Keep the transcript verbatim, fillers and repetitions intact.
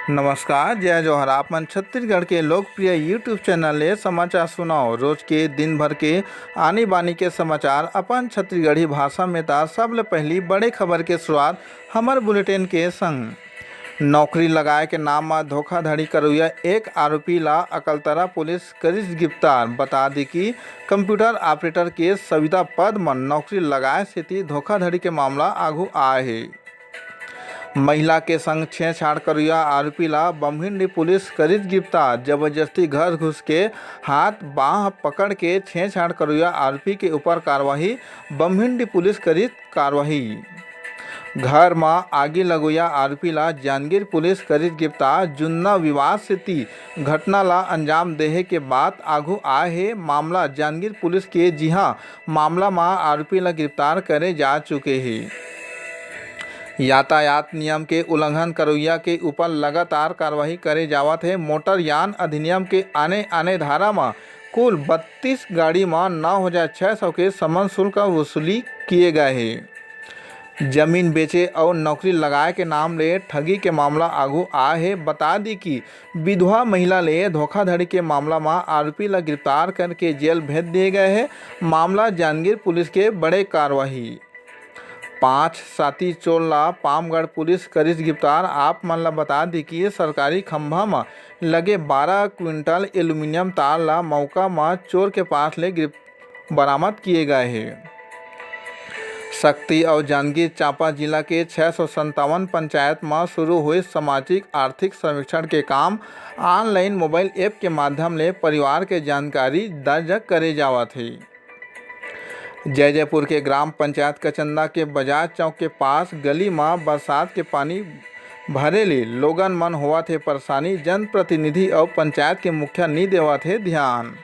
नमस्कार, जय जोहार। आप मन छत्तीसगढ़ के लोकप्रिय YouTube चैनल ले समाचार सुनाओ। रोज के दिन भर के आनी बानी के समाचार अपन छत्तीसगढ़ी भाषा में तार सबले पहली बड़े खबर के शुरुआत हमर बुलेटिन के संग। नौकरी लगाए के नाम म धोखाधड़ी करोइया एक आरोपी ला अकलतरा पुलिस करिस गिरफ्तार। बता दी कि कंप्यूटर ऑपरेटर के संविदा पद म नौकरी लगाए सेती धोखाधड़ी के मामला आघू आए हे। महिला के संग छेड़छाड़ करोइया आरोपी ला बम्हिंडी पुलिस करिस गिरफ्तार। जबरदस्ती घर घुस के हाथ बाह पकड़ के छेड़छाड़ करोइया आरोपी के ऊपर कार्रवाई, बम्हिंडी पुलिस करिस कार्रवाई। घर म आगी लगोइया आरोपी ला जांजगीर पुलिस करिस गिरफ्तार। जुन्ना विवाद सेती घटना ला अंजाम देहे के बात आघू आए हे। मामला जांजगीर पुलिस के, जिहां मामला म आरोपी ला गिरफ्तार करे जा चुके हे। यातायात नियम के उल्लंघन करोइया के ऊपर लगातार कार्रवाई करे जावत हे। मोटर यान अधिनियम के आने-आने धारा म कुल बत्तीस गाड़ी म नौ हजार छह सौ के समन शुल्क वसूली किए गए हे। जमीन बेचे अउ नौकरी लगाए के नाम ले ठगी के मामला आघू आए हे। बता दी कि विधवा महिला ले धोखाधड़ी के मामला म आरोपी ला गिरफ्तार करके जेल भेज दिए गए हे। मामला जांजगीर पुलिस के बड़े कार्रवाई। पांच साथी चोर ला पामगढ़ पुलिस करिस गिरफ्तार। आप मन ला बता दी कि सरकारी खंभा म लगे बारह क्विंटल एल्यूमिनियम तार ला मौका म चोर के पास ले गिरफ-, बरामद किए गए हे। सक्ती अउ जांजगीर चांपा जिला के छह सौ संतावन पंचायत म शुरू हुए सामाजिक आर्थिक सर्वेक्षण के काम ऑनलाइन मोबाइल ऐप के माध्यम ले परिवार के जानकारी दर्ज करे जावत हे। जैजैपुर के ग्राम पंचायत कचंदा के बजाज चौक के पास गली म बरसात के पानी भरे ले लोगन मन होवत हे परेशानी, जनप्रतिनिधि अउ पंचायत के मुखिया नी देवत हे ध्यान।